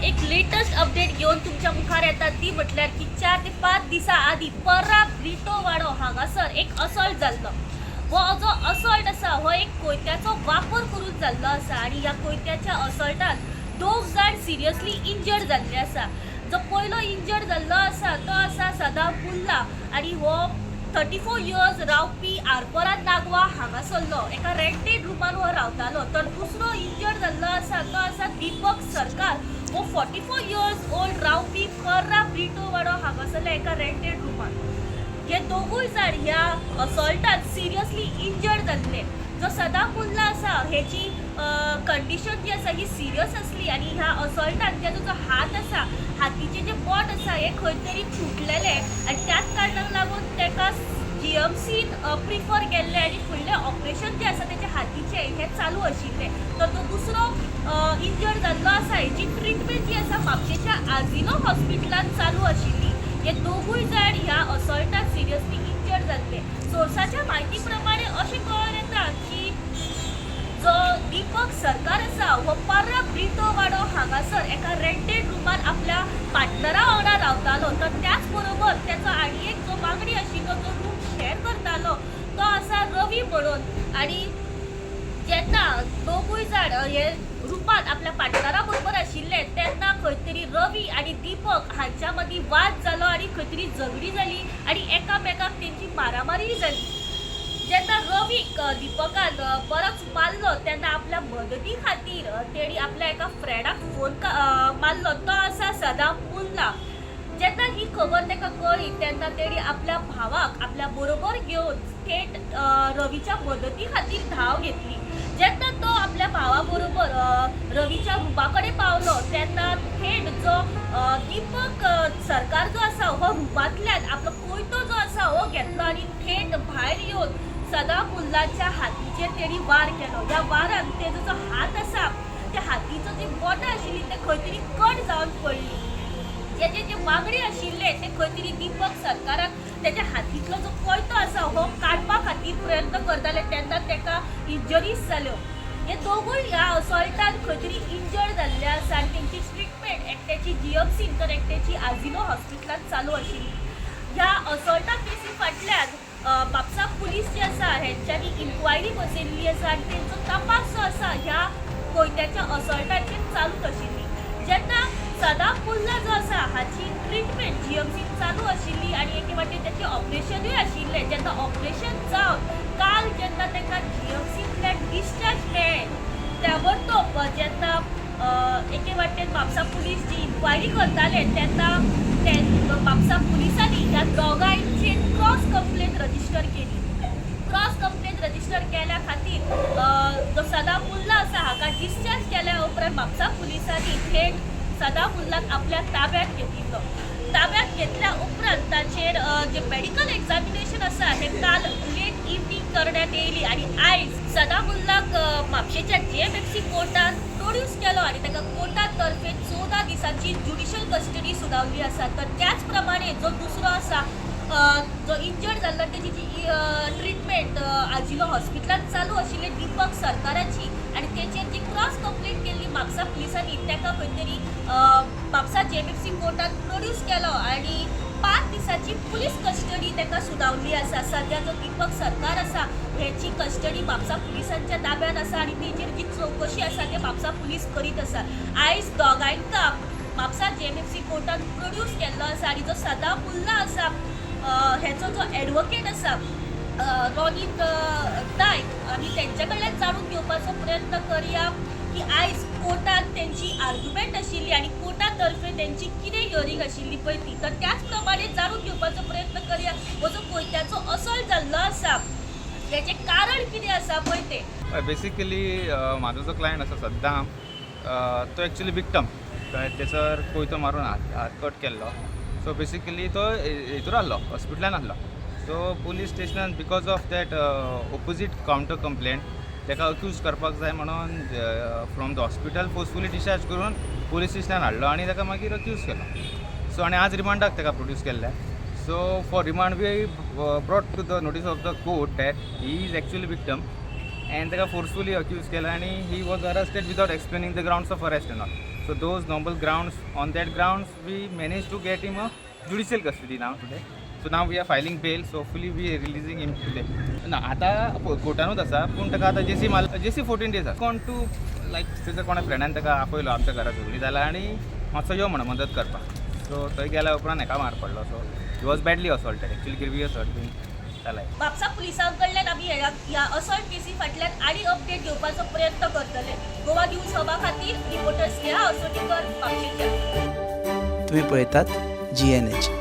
एक latest update घेवन तुमच्या मुखार येता ती म्हटल्यार की 4 ते 5 दिसां आदी पर्रा ब्रिटो वाडो हांगासर एक असॉल्ट जाल्लो. हो जो असॉल्ट आसा हो एक कोयत्याचो वापर करून जाल्लो आसा आनी ह्या कोयत्याच्या असॉल्टान दोग जाण सिरियसली इंजर्ड जाल्ले आसा. जो पयलो इंजर्ड जाल्लो आसा तो आसा सदा मुल्ला आनी हो 34 इयर्स रावपी, आरपोरा नागवा हांगासरलो, एका रेंटेड रुमान हो रावतालो. तर दुसरो इंजर्ड जाल्लो आसा तो आसा दीपक सरकार, हो 44 इयर्स ओल्ड रावपी, पर्रा ब्रिटो वाडो हांगासरल्या एका रेंटेड रुमान. हे दोगूय जाण ह्या असॉल्टान सिरियसली इंजर्ड जाल्ले. जो सदा मुल्ला आसा हेची कंडिशन जी आसा ही सिरियस आसली आनी ह्या असॉल्टान तेजो जो हात आसा, हातीचें जे बोट आसा हें खंय तरी तुटलेलें आनी त्याच कारणाक लागून ताका जीएमसीन प्रिफर केल्लें आनी फुडलें ऑपरेशन जें आसा तेच्या हातीचें हें चालू आशिल्लें. तर तो दुसरो इंजर्ड जाल्लो आसा हेची ट्रिटमेंट जी आसा म्हापशेच्या आजिलो हॉस्पिटलान चालू आशिल्ली. हे दोगूय जाण ह्या असॉल्टान सिरियसली इंजर्ड जाल्ले. सोर्साच्या म्हायती प्रमाणे अशें कळोन येता की जो दीपक सरकार आसा हो पर्रा ब्रिटो वाडो हांगासर एका रेंटेड रुमान आपल्या पार्टनरा वांगडा रावतालो. तर त्याच बरोबर तेचो आनी एक जो वांगडी आशिल्लो, जो रूम शेअर करतालो, तो आसा रवी म्हणून. आनी जेन्ना दोगूय जाण हे रुमांत आपल्या पार्टनरा बरोबर आशिल्ले तेन्ना खंय तरी रवी आनी दीपक हांच्या मदीं वाद जालो आनी खंय तरी झगडी जाली आनी एकामेकाक तेंची मारामारी जाली. जेन्ना रवीक दीपकान बरोच मारलो तेन्ना आपल्या मदती खातीर तेणी आपल्या एका फ्रेंडाक फोन मारलो, तो आसा सदाम मुल्ला. जेन्ना ही खबर ताका कळ्ळी तेन्ना तेणी आपल्या भावाक आपल्या बरोबर घेवन थेट रवीच्या मदती खातीर धांव घेतली. जेन्ना तो आपल्या भावा बरोबर रवीच्या रुमा कडेन पावलो तेन्ना थेट जो दीपक सरकार जो आसा हो रुमांतल्यान आपलो कोयतो जो आसा हो घेतलो आनी थेट भायर येवन सदाम मुल्लाच्या हातीचेर तेणी वार केलो. ह्या वारान तेजो जो हात आसा, त्या हातीचो जी बोटां आशिल्ली ते खंय तरी कट जावन पडली. जेजे जे वांगडी आशिल्ले ते खंय तरी दीपक सरकाराक तेच्या हातींतलो जो कोयतो आसा हो काडपा खातीर प्रयत्न करताले तेन्ना ताका इंजरीज जाल्यो. हे दोगूय ह्या असॉल्टान खंय तरी इंजर्ड जाल्ले आसा आनी तेंची ट्रिटमेंट एकट्याची जीएमसीन तर एकट्याची आजिलो हॉस्पिटलांत चालू आशिल्ली. ह्या असॉल्टा केसी फाटल्यान म्हापसा पुलीस जे आसा हेंच्यांनी इन्क्वायरी बसयल्ली आसा आनी तेंचो तपास जो आसा ह्या कोयत्याच्या असॉल्टाचेर चालूच आशिल्ली. जेन्ना सदाम मुल्ला जो आसा हाची ट्रिटमेंट जीएमसीन चालू आशिल्ली आनी एके वाटेन तेचें ऑपरेशनूय आशिल्लें, जेन्ना ऑपरेशन जावन काल जेन्ना ताका जीएमसींतल्यान डिस्चार्ज मेळ्ळें, ताबडतोब जेन्ना एके वाटेन म्हापसा पुलीस जी इन्क्वायरी करताले तेन्ना ते म्हापसा पुलिसांनी ह्या दोगांयचेर क्रॉस कंप्लेन रजिस्टर केली. क्रॉस कंप्लेन रजिस्टर केल्या खातीर जो सदाम मुल्ला आसा हाका डिस्चार्ज केल्या उपरांत म्हापसा पुलिसांनी थेट सदाम मुल्लाक आपल्या ताब्यात घेतिल्लो. ताब्यात घेतल्या उपरांत ताचेर जे मेडिकल एग्जामिनेशन आसा हें काल लेट इवनींग करण्यात येयली आनी आयज सदाम मुल्लाक म्हापशेच्या जीएमएफसी कोर्टान प्रोड्यूस केलो आनी ताका कोर्टा तर्फे 14 दिसांची ज्युडिशियल कस्टडी सुनावली आसा. तर त्याच प्रमाणे जो दुसरो आसा, जो इंजर्ड जाल्लो, तेजी जी ट्रिटमेंट आजिलो हॉस्पिटलांत चालू आशिल्ली दीपक सरकाराची आनी तेचेर जी क्रॉस कंप्लेन केल्ली म्हापसा पुलिसांनी, ताका खंय तरी म्हापसा जीएमएफसी कोर्टान प्रोड्यूस केलो आनी 5 दिसांची पुलीस कस्टडी ताका सुनावली आसा. सद्या जो दीपक सरकार आसा हेची कस्टडी म्हापसा पुलिसांच्या ताब्यात आसा आनी तेचेर जी चवकशी आसा ते म्हापसा पुलीस करीत आसा. आयज दोगांयका म्हापसा जीएमएफसी कोर्टान प्रोड्यूस केल्लो आसा आनी जो सदाम मुल्ला आसा हेचो जो एडवोकेट आसा रोनीत नायक, आमी तेंच्या कडल्यान जाणून घेवपाचो प्रयत्न करया की आयज कोर्टान तेंची आर्ग्युमेंट आशिल्ली आनी कोर्टा तर्फे तेंची कितें हियरींग आशिल्ली पळय ती. तर त्याच प्रमाणे जाणून घेवपाचो प्रयत्न करया, हो जो कोयत्याचो असॉल्ट जाल्लो आसा हेचें कारण कितें आसा पळय तें. हय, बेसिकली म्हाजो जो क्लायंट आसा सद्दाम, तो एक्चुली विक्टम. कळ्ळें? तेचो कोयतो मारून हात हात कट केल्लो. सो बेसिकली तो हितूर आहलो, हॉस्पिटलान आहलो. सो पुलीस स्टेशनान because of that opposite counter complaint ताका अक्यूज करपाक जाय म्हणून from the hospital forcefully discharge करून पुलीस स्टेशनान हाडलो आनी ताका मागीर अक्यूज केलो. सो आनी आज रिमांडाक ताका प्रोड्यूस केल्लें. So for remand we brought to the notice of the court that he is actually victim and ताका फोर्सफुली अक्यूज केला आनी he was arrested without explaining the grounds of arrest and all. So those normal grounds, on that grounds we manage to get him a judicial custody now today. So now we are filing bail, so hopefully we are releasing him today. ना आतां कोर्टानूच आसा, पूण ताका आतां JC मारला, JC 14 days आसा. कोण two लायक तेजो कोणा फ्रेंडान ताका आपयलो आमच्या घरा, झगडी जाला आनी मातसो यो म्हणून मदत करपाक. सो थंय गेल्या उपरांत हेका मार पडलो. So he was badly assaulted actually, grievous hurt बीन जाला. म्हापसा पुलिसां कडल्यान आमी ह्या असॉल्ट केसी फाटल्यान आनी अपडेट घेवपाचो प्रयत्न करतले. गोवा न्यूज हबा खातीर रिपोर्टर स्नेहा असोटीकर, म्हापशेंच्यान. तुम्ही पळयतात जीएनएच.